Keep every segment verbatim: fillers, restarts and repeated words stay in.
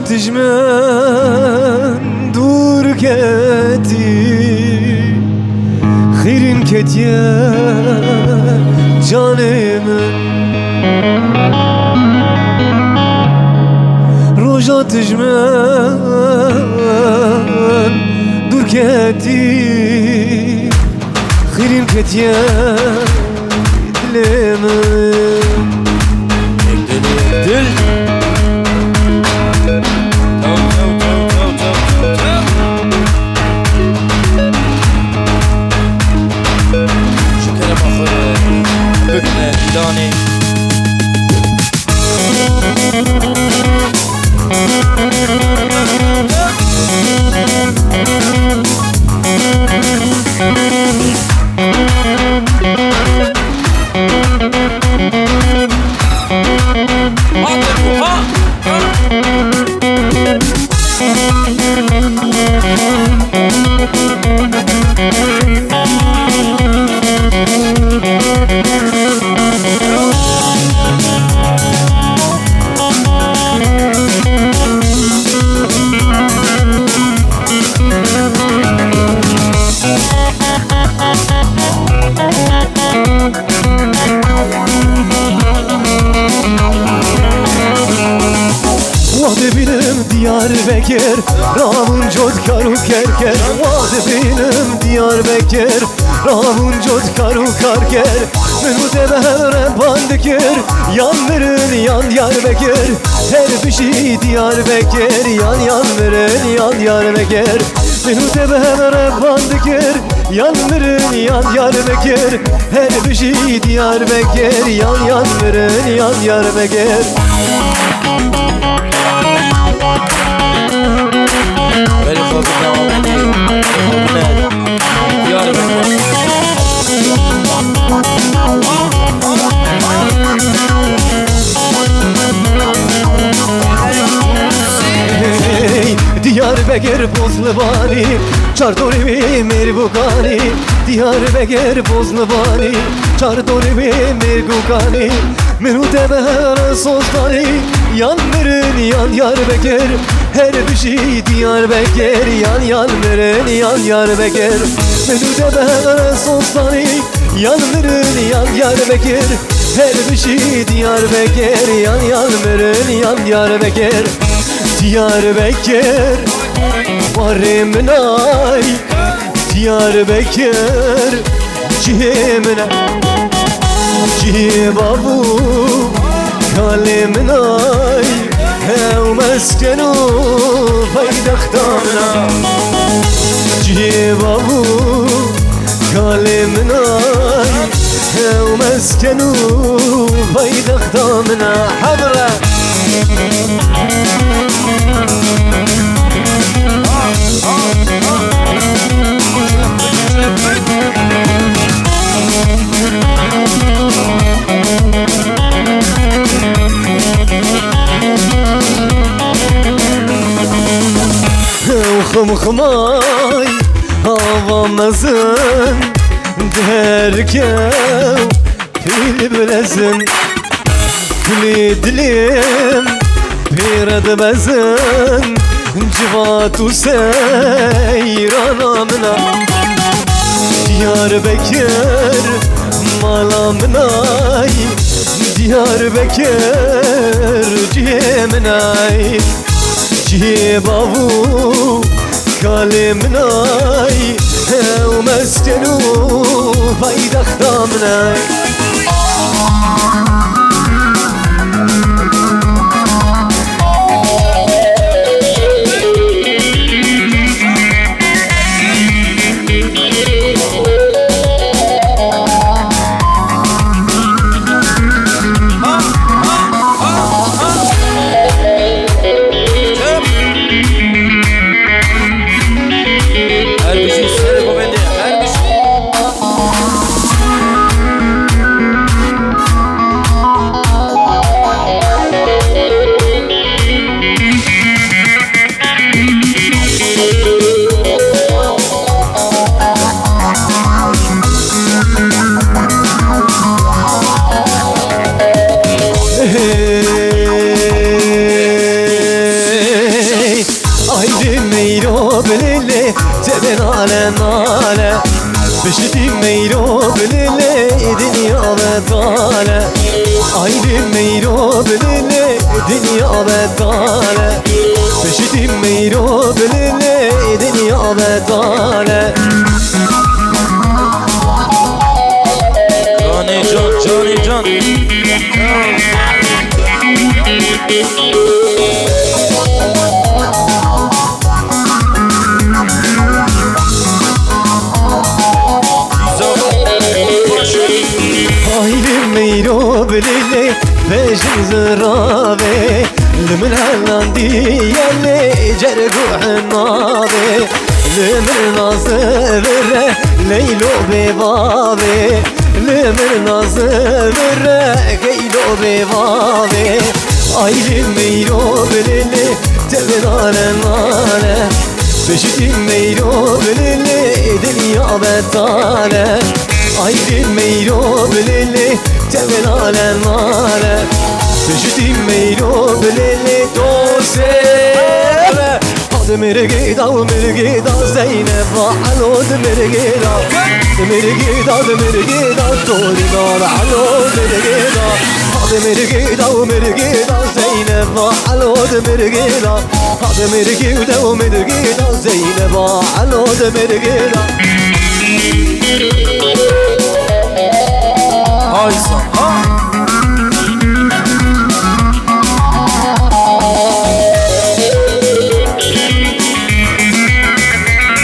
Tij min dûr ketî, xîrîn ketiye canê min. Roja tij min dûr ketî, xîrîn ketiye dilê min. Yek dil, yek dil. Çaw, çaw, çaw. Ji kerema xwe bigine îlanê. Wextê bînim Diyarbekir, rabûn cot kar û kerker. Wextê bînim Diyarbekir, rabûn cot kar û karker. Min û te bi hev re band dikir, yan mirin yan Diyarbekir. Her bijî Diyarbekir, yan yan mirin yan Diyarbekir. Min û te bi hev re band dikir, yan mirin yan Diyarbekir. Her bijî Diyarbekir, yan yan mirin yan Diyarbekir. Berê xwe bidawetê, xwe bine Diyarbekir. Hey, Diyarbekir Bozlivanî, çar dorê wê mêrgokanî. Diyarbekir Bozlivanî, çar dorê wê mêrgokanî. Min û te bi hev re soz danî, yan mirin yan Diyarbekir. Her bijî Diyarbekir, yan yan mirin yan Diyarbekir. Min û te bi hev re soz danî, yan mirin yan Diyarbekir. Her bijî Diyarbekir, yan yan mirin yan Diyarbekir. Diyarbekir, warê min ay. Diyarbekir cihê min e, cihê bav û kalê min ay, ew mesken û paytexta min e. Cihê bav û kalê min ay, ew mesken û paytexta min e. Hemre. Ew ximximay hava mezin, derkew pîl bilezin. Kulî dilêm pê re dibezin, civat û seyrana min a. Diyarbekir mala min ay, Diyarbekir cihê min ay. Cihê bav û kalê min ay, ew mesken û paytexta min ay. Her bijî serê govendê, her bijî. Piştî meyro bilile dinya betale. Ay li meyro bilile dinya betale. Piştî meyro bilile dinya betale. Canê can, canê can. Ay li meyro bilile bejin ziravê. Li min helandiye lê cerg û hinavê. Li min nazivire leylo bêvavê. Li min nazivire keylo bêvavê. Ay li meyro bilile tevê nane nane. Piştî meyro bilile dinya betale. Ay li meyro bilile tevê nane nane. Piştî meyro bilile dostê. Hadi mirgê da û mirgê da Zeynep va elo di mirgê da. Di mirgê da, di mirgê da, torîna da elo di mirgê da. Hadi mirgê da û mirgê da Zeynep va elo di mirgê da. Hadi mirgê da û mirgê da Zeynep va elo di mirgê da. Haysa, ha?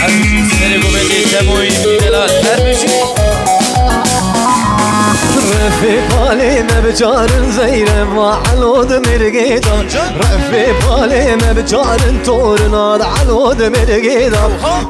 Her bijî, serê govendê Temoyî Delal, her bijî. Refê palê me biçarin Zeynep va elo di mirgê da. Refê palê me biçarin torina da elo di mirgê da.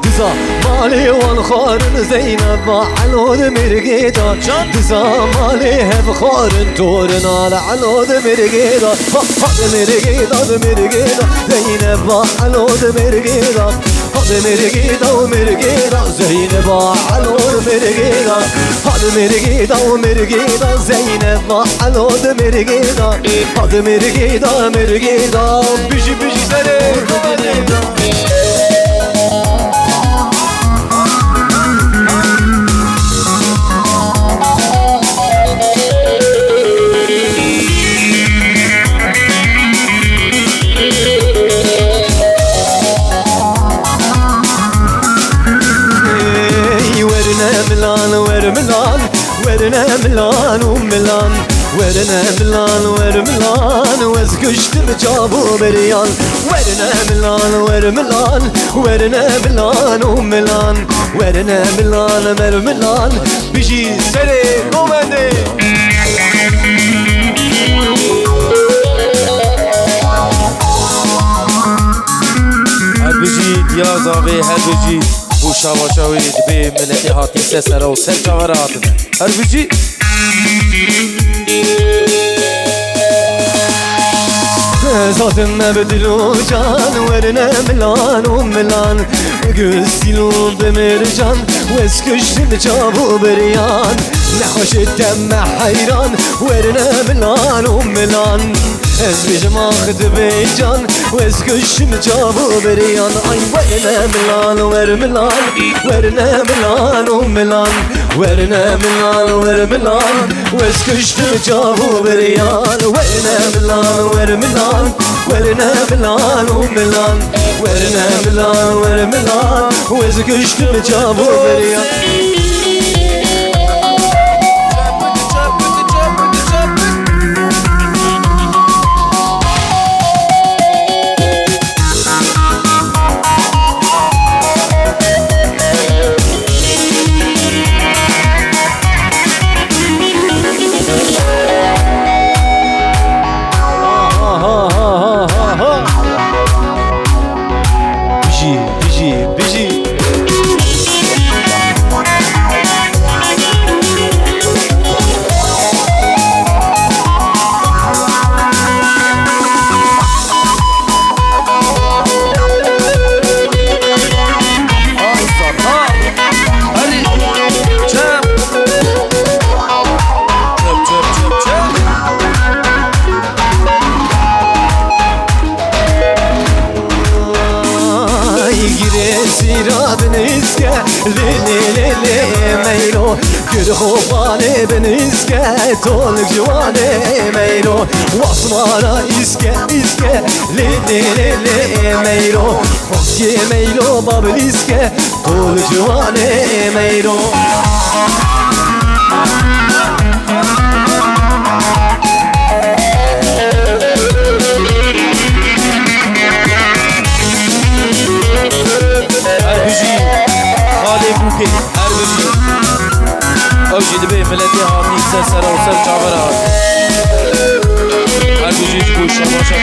Diza malê wan xwarin Zeynep va elo di mirgê da. Diza malê hev xwarin torina da elo di mirgê da. Ha, ha, di mirgê da, di mirgê da. Zeynep va elo di mirgê da. Ha, di mirgê da û mirgê da. Zeynep va elo di mirgê da. Ha, di mirgê da û mirgê da. Zeynep va elo di mirgê da. Ha, di mirgê da, mirgê da. Bijî, bijî serê. Ey, werine milan, wer milan, werine milan û milan, werine milan, wer milan, wez kuştim çabu beriyan. Werine milan, wer milan, werine milan û milan, werine milan, mer milan, bijî serê govendê. Her bijî diya zavê, her bijî bo şavaşa wê dibê miletê hatiye ser sera û ser çava re hatine. Her bijî. Zaten me bi dil û can, werine milan û milan. Gustîl û bi mircan, wez kuştim çav û biryan. Nexweşê te me heyran, werine milan û milan. Ez bêjim ax dibê can, wez kuştim çav û biryan. Ay werine milan, wer milan, werine milan û milan. Werine milan, wer milan, wez kuştim çav û biryan. Werine milan, wer milan, werine milan û milan. Werine milan, wer milan, wez kuştim çav û biryan. Bijî, bijî, bijî. Ay, girê sîra binîske, lê, lê, lê, lê, me Meyro, Kirxopanê binîske, tolik ciwanê meyro. Wasmara îske, îske, lê, lê, lê, lê, meyro. Xweziyê meyro, babilîske, tolik ciwanê meyro. Her bijî xalê bûkê, her bijî. Ew jî dibê miletê hatî ser sera û ser çavera. Her bijî ji bo şemaşa.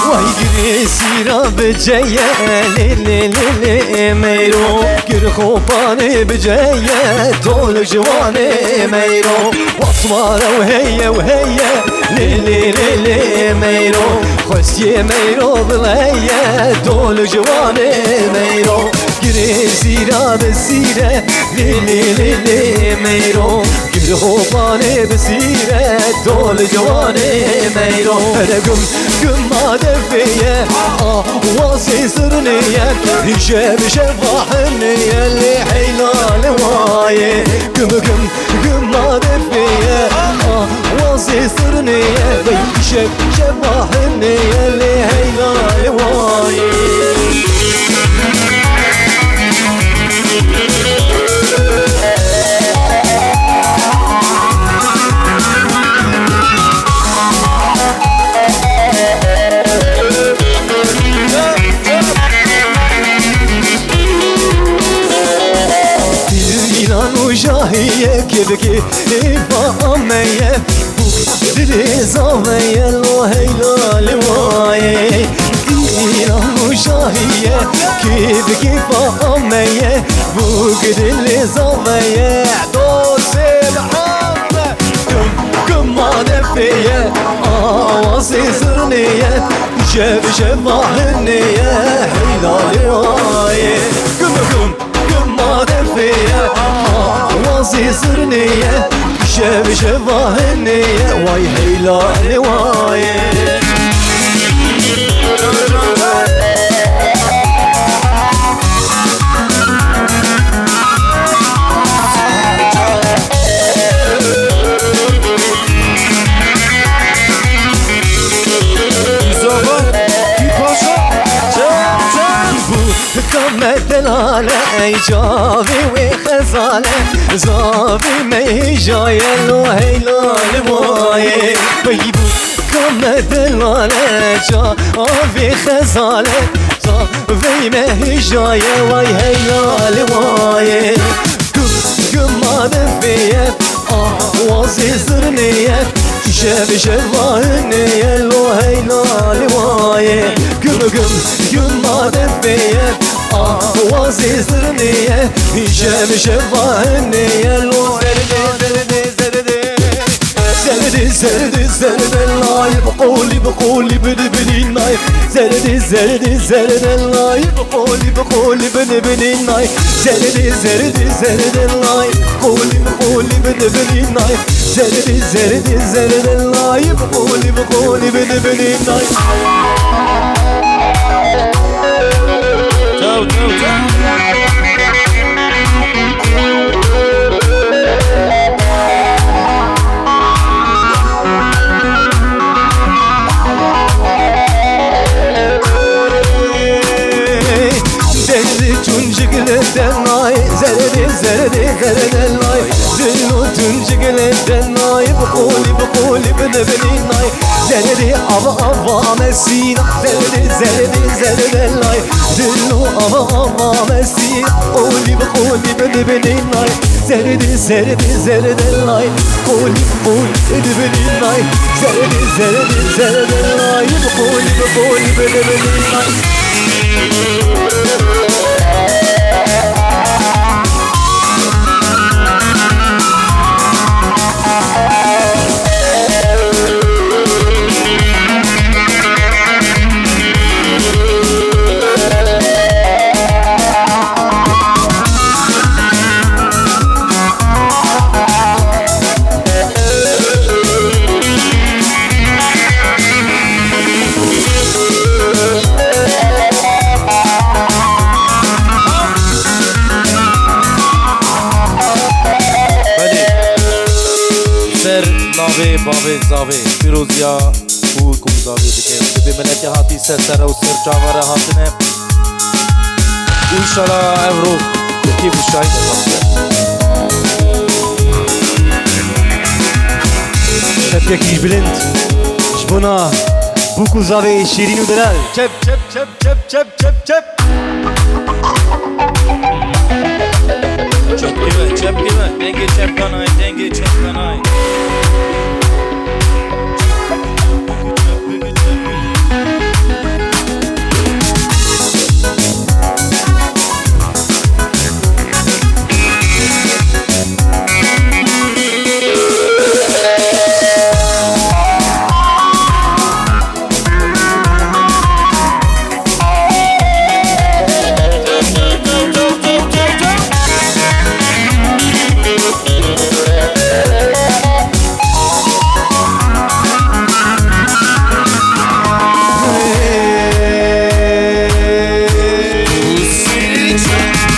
Wey girê sîra biceye, lê, lê, lê, lê, meyro. Kirxopanê biceye, tol ciwanê meyro. Wasmara û heye û heye, lê, lê, lê, lê, meyro. Xwestiyê meyro bileye, tol ciwanê meyro. Girê sîra bi sîre, lê, lê, lê, lê, meyro. Girxopanê bi sîre, tol ciwanê meyro. Here gum, guma defê ye, a, wazê zirnê ye. Hîje bi şeva hinê ye, lê heyla li wayê. Gum, gum, guma defê ye, a, wazê zirnê ye. Vey şev, şeva hinê ye, lê heyla li wayê. Îlan û jahiye kevkê êva ameye. Dilê zaveye lo heyla li wayê. Îlan û şahiye kêf kêfa ameye. Bûk dilê zaveye dostê Mihemed. Kim, kim ma defê ye, awazê zirnê ye. Şev, şeva hinê ye, heyla li wayê. Kim, kim. Guma defê ye, awazê zirnê ye, şev şeva hinê ye, way heyla ê wayê. Zava, ki paşa, çem, çem. Bû Dika me delale, ey çavê wê xezale, zavê me hêjaye lo heyla li wayê. Wey bû, dika me delale, çavê xezale, zavê me hêjaye, way heyla li wayê. Gum, guma defê ye, awazê zirnê ye. Şev, şeva hinê ye, lo heyla li wayê. Gum, gum, guma defê ye, awazê zirnê ye. Şev, şeva hinê ye, lo zerdê, zerdê, zerdê. Zerdê, zerdê, zerdê, lay, bi qolî, bi qolî, bi dibinî nay. Zerdê, zerdê, zerdê, lay, bi qolî, bi qolî, bi dibinî nay. Zerdê, zerdê, zerdê, lay, qolî, bi qolî, bi dibinî nay. Zerdê, zerdê, zerdê, lay, bi qolî, bi qolî, bi dibinî nay. Çaw, çaw, çaw. Zerdê tuncik li denay, zerdê, zerdê, zerdê lay. Dilo tuncik li denay, bi qolî, bi qolî, bi dibinî nay. Zerdê ava, ava mesîna, zerdê, zerdê, zerdê lay. Dilo ava, ava mesîna, qolî, bi qolî, bi dibinî nay. Zerdê, zerdê, zerdê lay. Qolî, qolî, bi dibinî nay. Zerdê, zerdê, zerdê lay. Bi qolî, bi qolî, bi dibinî nay. Bavê, bavê, zavê, pîroziya û ku zavê dike. Dibê miletê hatî ser sere û ser çava re hatine. Û înşallah ev roj bi kêf û şahî de. Çepkekî ji bilind ji bona bûk û zavê şîrîn û delal. Çep, çep, çep, çep, çep, çep, çep. Çepkî ve, çepkî ve. Dengê çepkanayê, dengê çepkanayê.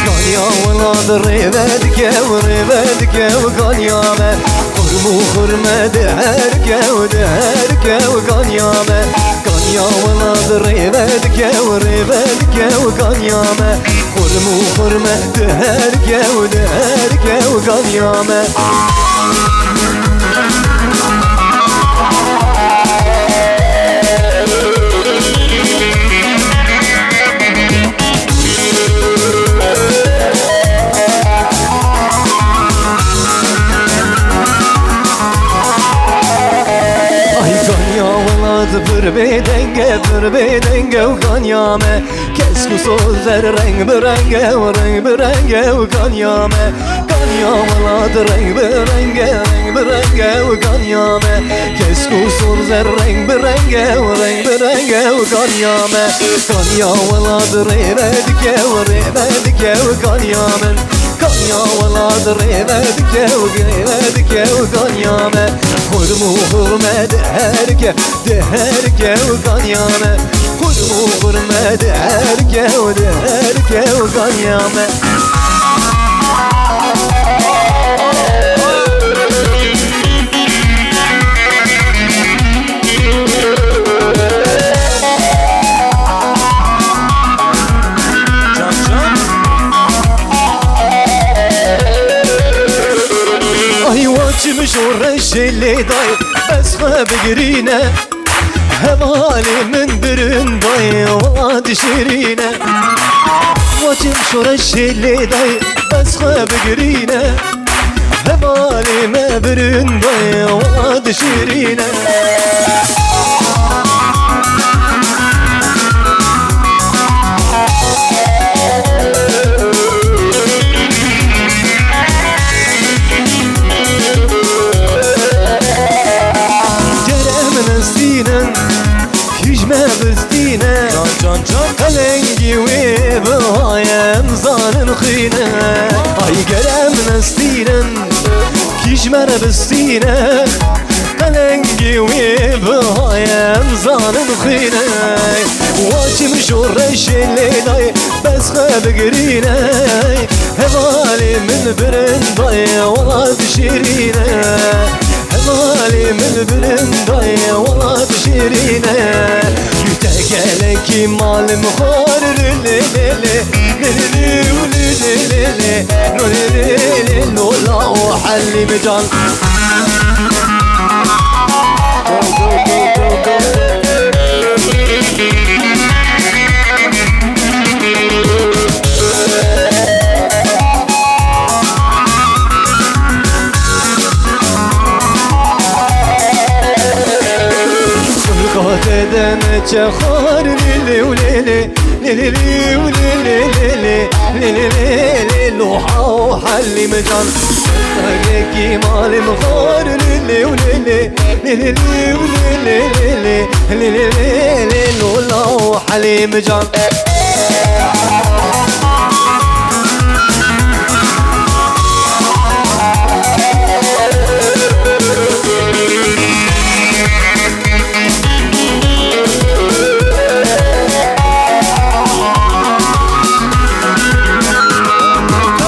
Kanya welat rêve dike, rêve dike, kanya me. Xurm û xurme di her kew, di her kew, kanya me. Kanya welat rêve dike, rêve dike, kanya me. Xurm û xurme di her kew, di her kew, kanya me. Ay kanya welat pir bêdenge, pir bêdenge û kanya me. Kesk û soz der reng bi renge û reng bi renge û kanya me. Kanya welat reng bi renge, reng bi renge û kanya me. Kesk û soz der reng bi renge û reng bi renge û kanya me. Kanya welat rêve dike û rêve dike û kanya min. Kanya welat rêve dike û rêve dike û kanya me. Xurm û xurme di her ke, di her kew kanya me. Xurm û xurme di her kew, di her kew kanya me. Ay wa çi min ji reşê lê dayê, ez xwe bigirîne. Hevalê min birindayê, wela dişirîne. Wa çi min ji reşê lê dayê, ez xwe bigirîne. Hevalê me birindayê, wela dişirîne. Gere min nestînin, kîj me bistîne. Can, can, can. Qelengî wê bihayem zanin xwîne. Ay gere min nestînin, kîj me re bistîne. Qelengî wê bihayem zanin xwîne. Wa çi min ji reşê lê dayê, bes xwe bigirîne. Hevalê min birindayê, wela dişirîne. Hevalê min birindayê, wela dişirîne. Te gelekî malim xwar, lê, lê, lê, lê. Lê, lê, lê, lê, lê, lê, lê. Lê, lê, lê, lê, lê, lola û Helîm can. Xulqatê de neçe xwar, lê, lê, lê, lê. Lê lê lê û lê lê lê lê, lê lê lê lê, Loha û Helîm can. Tagekî malê min xwar, lê lê û lê lê, lê lê lê û lê lê lê lê, lê lê lê lê, Lola û Helîm can.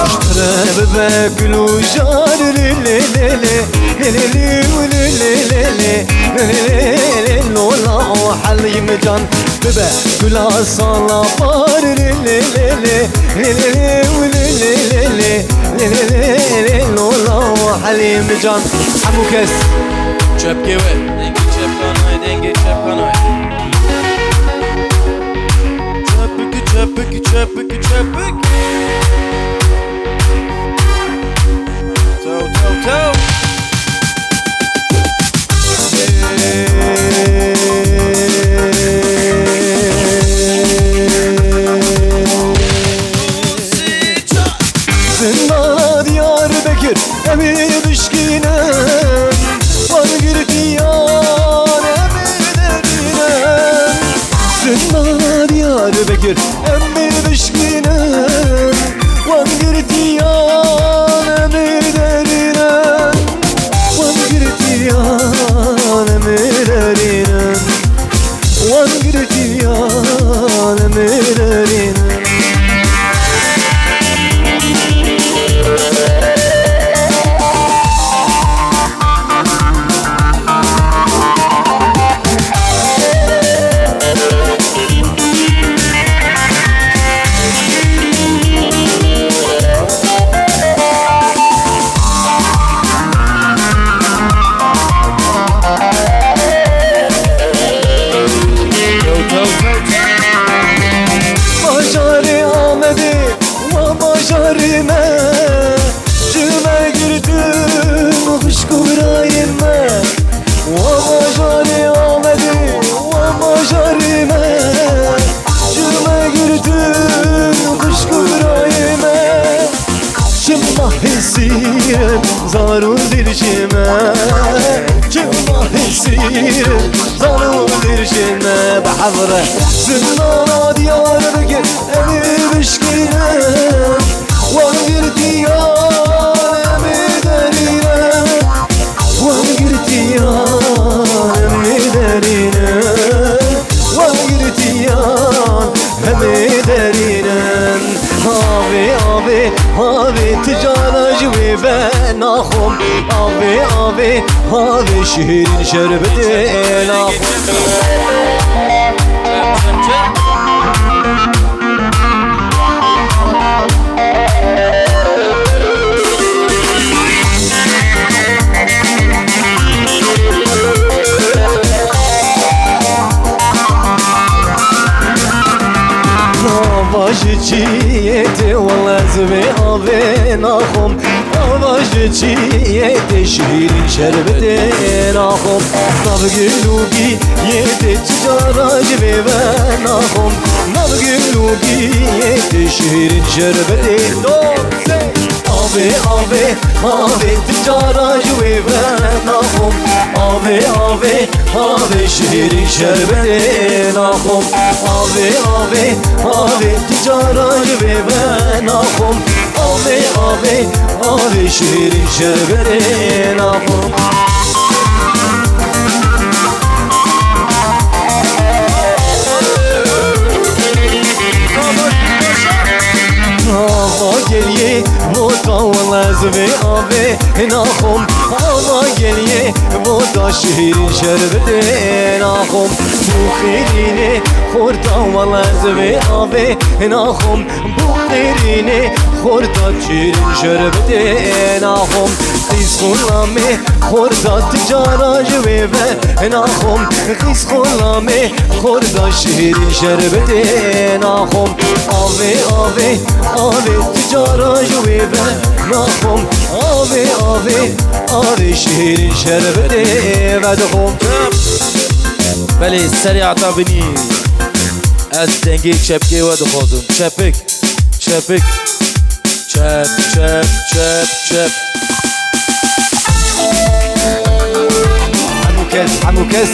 Ji te re bibe gul û Jar lê lê lê lê, lê lê lê û lê lê lê lê, lê lê lê lê, lola o helîm can. Bibe gula sala par, lê lê lê lê, lê lê lê û lê lê lê lê, lê lê lê lê, lola o helîm can. Hemû kes. Çepkê we, dengê çepkanoyê, dengê çepkanoyê. Çepik, çepik, çepik, çepik. Tew, tew, tew. Zindana Diyarbekir, em ê bişkînin, wan girtiyan em ê derînin. Zindana Diyarbekir, em ê bişkînin, wan girtiyan em ê derînin. Wan girtiyan em ê derînin. Wan girtiyan em ê derînin. Bajarê Amedê, wa bajarê me, ji me girtin xwişk û birayên me. Wa bajarê Amedê, wa bajarê me, ji me girtin xwişk û birayên me. Çima hêsîrin zar û zîr ji me? Çima hêsîrin zar û zîr ji me? Bi hevre zindana Diyarbekir em ê bişkînin. Wan girtiyan em ê derînin. Wan girtiyan em ê derînin. Wan girtiyan em ê derînin. Avê, avê, avê, ti cara ji wê venaxwim. Avê, avê, avê, şêrîn şerbetê naxwim. Ava ji çiyê tê, wele ez vê avê naxwim. Ava ji çiyê tê, şîrîn şerbetê naxwim. Nav gil û giyê tê, çi cara ji vê venaxwim. Nav gil û giyê tê, şîrîn şerbetê. Avê, avê, avê, ti cara ji wê venaxwim. Avê, avê, avê, şêrîn şerbetê naxwim. Avê, avê, avê, ti cara ji wê venaxwim. Avê, avê, avê, şêrîn şerbetê naxwim. Ava geliyê vota, wele ez vê avê naxwim. Ava geliyê vota, şîrîn şerbetê naxwim. Bû xêrînê xorta, wele ez vê avê naxwim. Bû xêrînê xorta, şîrîn şerbetê naxwim. Qîz xulamê xorta, ti cara ji wê venaxwim. Qîz xulamê xorta, şîrîn şerbetê naxwim. Avê, avê, avê, ti cara ji wê venaxwim. Avê, avê, avê, şîrîn şerbetê vedixwim. Belê, serê heta binî. Ez dengê çepkê we dixwazim. Çepik, çepik. Çep, çep, çep, çep. Hemû kes, hemû kes.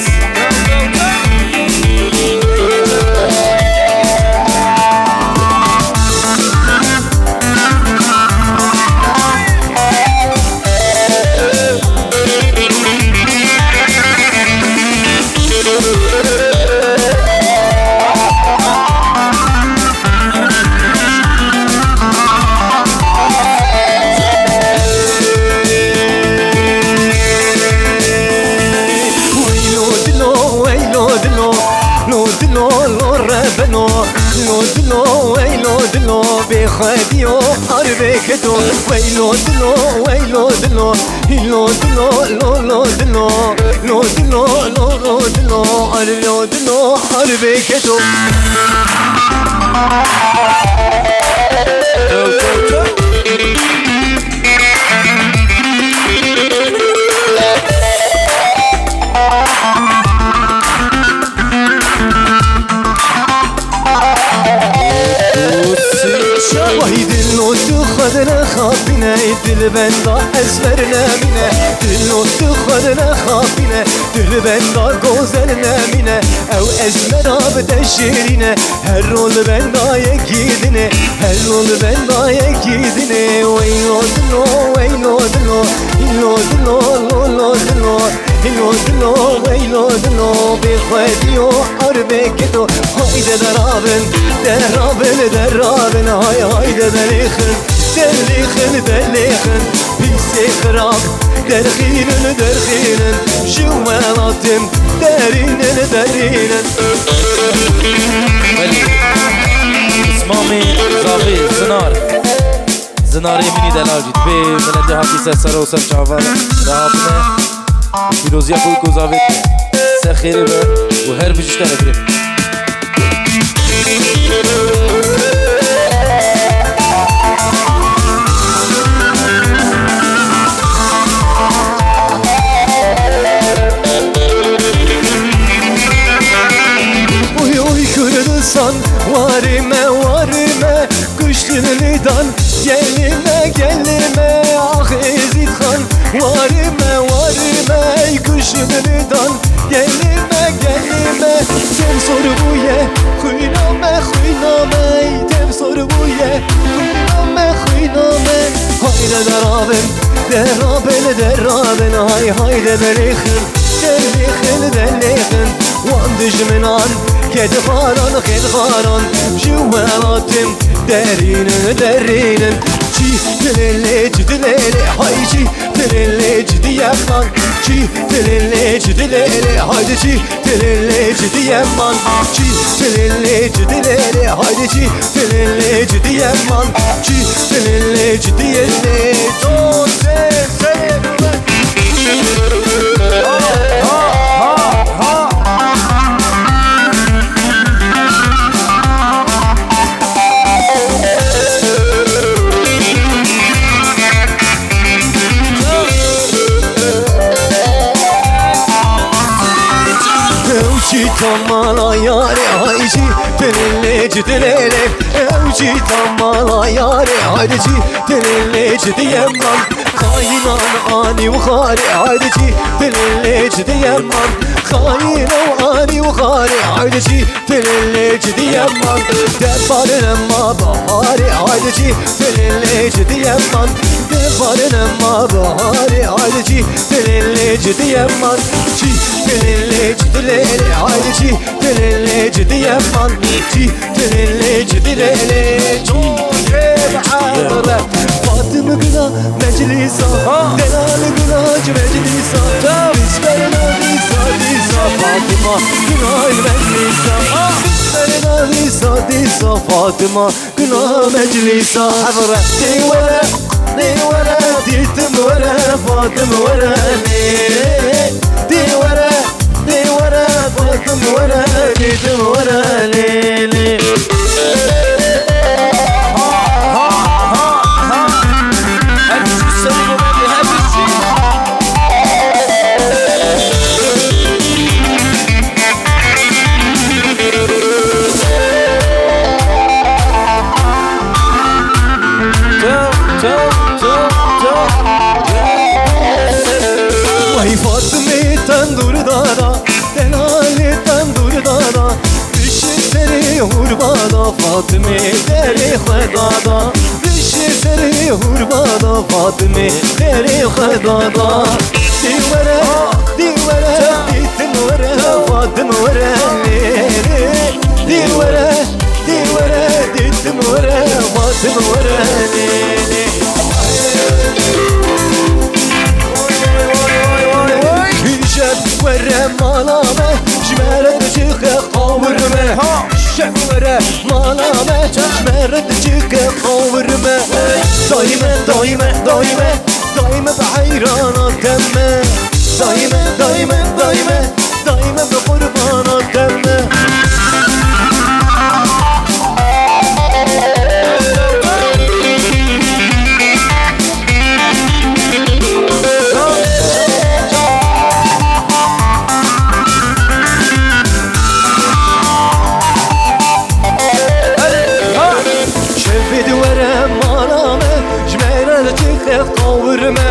Diyo harbê keto, weylo dilo, weylo dilo, hilo dilo, lo lo dilo, lo dilo, lo lo dilo, arlo dilo, harbê keto. Wahî dilo tu xwe de nexapîne, dilbenda ez ver nemîne. Dilo tu xwe de nexapîne, dilbenda gozel nemîne. Ew ezmera bi te şêrîne, her rol benda yekî dine, her rol benda yekî dine. Weylo dilo, weylo dilo, hilo dilo, lo lo dilo. Hilo dilo, weylo dilo, bê xwediyo, arbê keto. Hayde derabin, derabin, derabin, hay hayde delixin, delixin, delixin. Pîsê xirab, derxînin, derxînin, ji welatim derînin, derînin. Belê. Pismamê zavê zinar. Zinarê min î delal jî. Divê miletê hatî ser sere û ser çava rahabine. Pîroziya xwe û kozavê ser xêrê be û her bijî ji te re birê. Oy, oy, Kurdistan, warî me, warî me. Kuştin lidan, gelime, gelime, ah Ezîd Xan. Warime, warime, ey kuştin lidan, gelime, gelime. Dem sor bûye, xwîna me, xwîna me, ey dem sor bûye, xwîna me, xwîna me. Hayde derabin, derabin, derabin, hay, hayde delixin, delixin, delixin. Wan dijminan, kedxaran, kedxaran, ji welatim derînin, derînin. Çî dilêlê, çî dilêlê, hay çî dilêlê, çî diyeman. Çî dilêlê, çî dilêlê, haydi çî dilêlê, çî diyeman. Çî dilêlê, çî dilêlê, haydi çî dilêlê, çî diyeman. Çî dilêlê, çî dilêlê. Dost, se, se. Ew çî tamala yarê, hay çî dilêlê, çî dilêlê. Ew çî tamala yarê, haydi çî dilêlê, çî diyeman. Xayînan anî û xarê, haydi çî dilêlê, çî diyeman. Xayîno anî û xarê, haydi çî dilêlê, çî diyeman. Debarine ma baharê, haydi çî dilêlê, çî diyeman. Debarine ma baharê, haydi çî dilêlê, çî diyeman. Çî dilêlê, çî dilêlê, haydi çî dilêlê, çî diyeman. Çî dilêlê, çî dilêlê, çî. Fatime gula meclisa, delal gula meclisa. Bisberna dîsa, dîsa, Fatime gula meclisa. Bisberna dîsa, dîsa, Fatime gula meclisa. Dê were, dê were, dîtim were, Fatime were, lê. Dê were, dê were, Fatime were, dîtim were, lê, lê. Wey Fatime tendur dada, delalê tendur dada. Bişî serê hurba da, Fatime derê xwe dada. Bişî serê hurba da, Fatime derê xwe dada. Dê were, dê were, dîtim were, Fatime were, lê, lê. Dê were, dê were, dîtim were, Fatime were, lê, lê. Şev were mala me, ji me re diçixe qawir me. Ha! Şev were mala me, Ji me re diçike qawirme. Dayme, dayme, dayme, dayme bi heyrana temme. Dayme, dayme, dayme, dayme bi qurbana temme. Şevê di were mala me, ji me re diçike qawirme.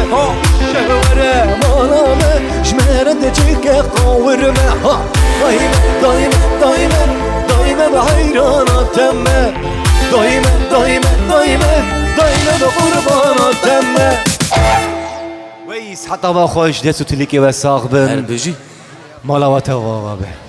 Şevê were mala me, ji me re diçike qawirme. Ha! Dayme, dayme, dayme, dayme bi heyrana temme. Dayme, dayme, dayme, dayme bi qurbana temme. Wey, siheta we xweş, dest û tilîkê we sax bin. Her bijî. Mala we tev ava be.